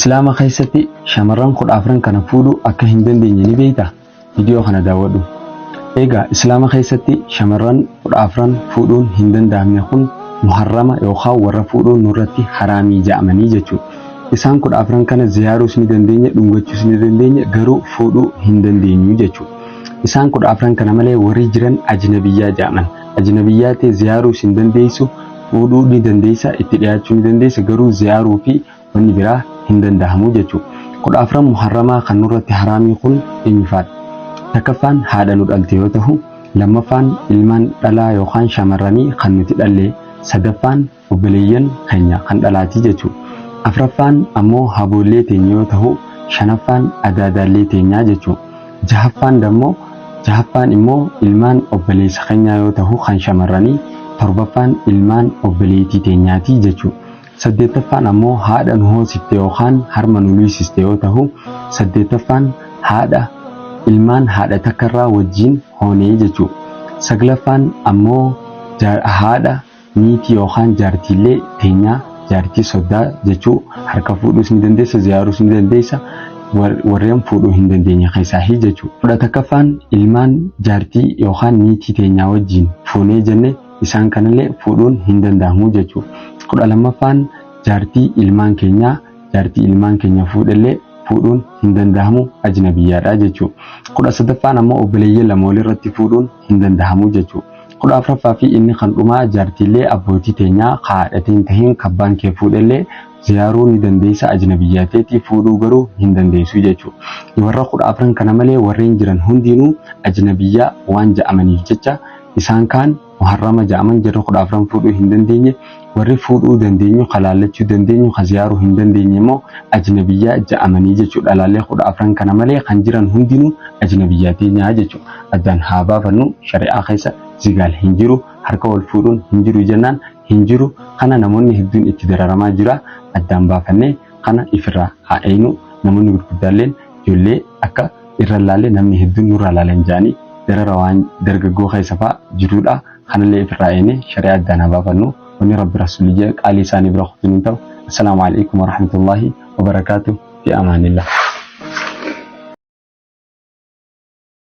Islaama keessatti shamarran 14 kana fuudhuu akka hin dandeenye ni beektaa? Viidiyoo kana daawwadhu. Egaa Islaama keessatti shamarran 14 fuudhuun hin danda'amne kun muharrama yookaan warra fuudhuun nurratti haraamii ja'amanii jechuudha. Isaan 14 kana ziyaaruus ni dandeenya, dhungachuus ni dandeenya, garuu fuudhuu hin dandeenyu jechuudha. Isaan 14 kana malee warri jiran ajnabiyyaa ja'aman. Ajnabiyyaa ta'e ziyaaruus hin dandeessu, fuudhuu ni dandeessa, itti dhiyaachuu ni dandeessa, garuu ziyaaruu fi wanni biraa hin danda'amu jechuudha. 14 muharramaa kan nurratti haraamii kun eenyufaadha? Takkaffaan haadha nu dhalte yoo ta'u, lammaffaan ilmaan dhalaa yookaan shamarranii kan nuti dhalle, sadaffaan obboleeyyan keenya kan dhalaatii jechuudha. Afraffaan ammoo haboollee teenya yoo ta'u, shanaffaan adaadaallee teenyaa jechuudha. Jahaffaan dammoo jahaffaan immoo ilmaan obboleessa keenyaa yoo ta'u kan shamarranii, torbaffaan ilmaan obboleettii teenyaatii jechuudha. Saddeettaffaan ammoo haadha nu hoosifte yookaan harma nu luysiste yoo tahu, saddeettaffaan haadha ilmaan haadha takkarraa wajjiin hoonee jechuu. Saglaffaan ammoo haadha niitii yookaan jaartiillee teenyaa, jaartii soddaa jechuu, harka fuudhuus ni dandeessa, ziyaaruus ni dandeessa, warreen fuudhuu hin dandeenye keessaahi jechuu. 11ffaan ilmaan jaartii yookaan niitii teenyaa wajjiin fuunee jenne, isaan kanallee fuudhuun hin danda'amu jechuudha. 12ffaan jaartii ilmaan keenyaa, jaartii ilmaan keenya fuudhellee fuudhuun hin danda'amu, ajnabiyyaadha jechuudha. 13ffaan ammoo obboleeyyan lama walirratti fuudhuun hin danda'amu jechuudha. 14ffaa fi inni kan dhumaa jaartiilee abbootii teenyaa haadhatii hin tahin kabbaan kee fuudhellee ziyaaruu ni dandeessa, ajnabiyyaa teetii fuudhuu garuu hin dandeessu jechuudha. Warra 14 kana malee warreen jiran hundinuu ajnabiyyaa waan ja'amaniif jecha isaan kaan muharrama ja'aman, jarri 14 fuudhuu hin dandeenye. Warri fuudhuu dandeenyu, ka laallachuu dandeenyu, ka ziyaaruu hin dandeenye immoo ajnabiyyaa ja'amanii jechuudha. Dhalaalee 14 kana malee kan jiran hundinuu ajnabiyyaa teenyaa jechuudha. Addaan haa baafannu, shari'aa keessa zigaal hin jiru, harka wal fuudhuun hin jiru jennaan hin jiru. Kana namoonni hedduun itti dararamaa jira. Addaan baafannee kana ifirraa haa eeynu. Namoonni gurguddaalleen ijoollee akka irra laalle namni hedduun nurraa laalan ja'anii darara waan dargaggoo keessa fa'a jiruudha. Kanallee ifirraa eeyne shari'aa addaan haa baafannu. Wanni Rabbi Rasuulli jedhe qaalii isaanii bira kutuun hin ta'u. Assalaamu alaikum warahmatullaahi wabarakaatu. Fi amaanillah.